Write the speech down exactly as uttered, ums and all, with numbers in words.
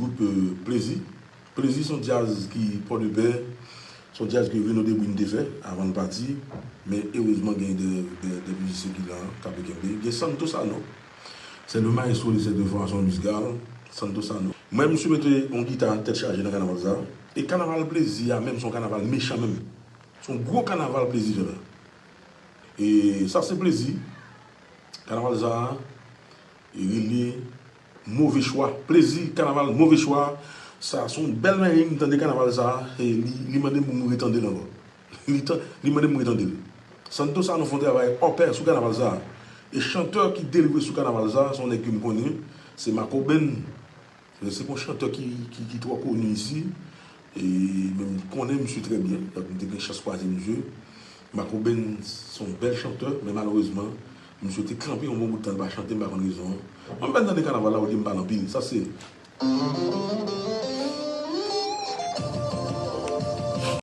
Gwoup euh, Plezi. Plezi se yon djaz ki Pòdepè, se yon djaz ke Reno Debrine te fè avan l pati, men erezman gen de, de, de mizisyen ki la k ap kenbe. Gen Santo Sano, se le maestro de cette formation musicale, Santo Sano. Mwen, misye mete yon gita tèt chaje nan kanaval sa. E kanaval Plezi a menm, se yon kanaval mechan menm. Se yon gwo kanaval Plezi fè la. E sa se Plezi. Kanaval sa a, e rele Move Chwa. Plezi, kanaval Move Chwa. Sa se yon bèl mèri m tande kanaval sa a. E li, li mande m pou m retande l ankò. Li, tan- li mande m retande l. Santo Sano fè yon travay hors pair sou kanaval sa a. E chantè ki delivre sou kanaval sa a, se yon nèg ke m konnen. Se Marco Ben. Se pa yon chantè ki, ki, ki twò koni isi. E, men m konnen misye trè byen. Donk, m te gen chans kwaze misye. Marco Ben se yon bèl chantè, men malerezman, misye te kanpe yon bon bout tan, li pa chante, m pa konn rezon an. Mwen m pa tande kanaval la, olye m pale anpil. Sa se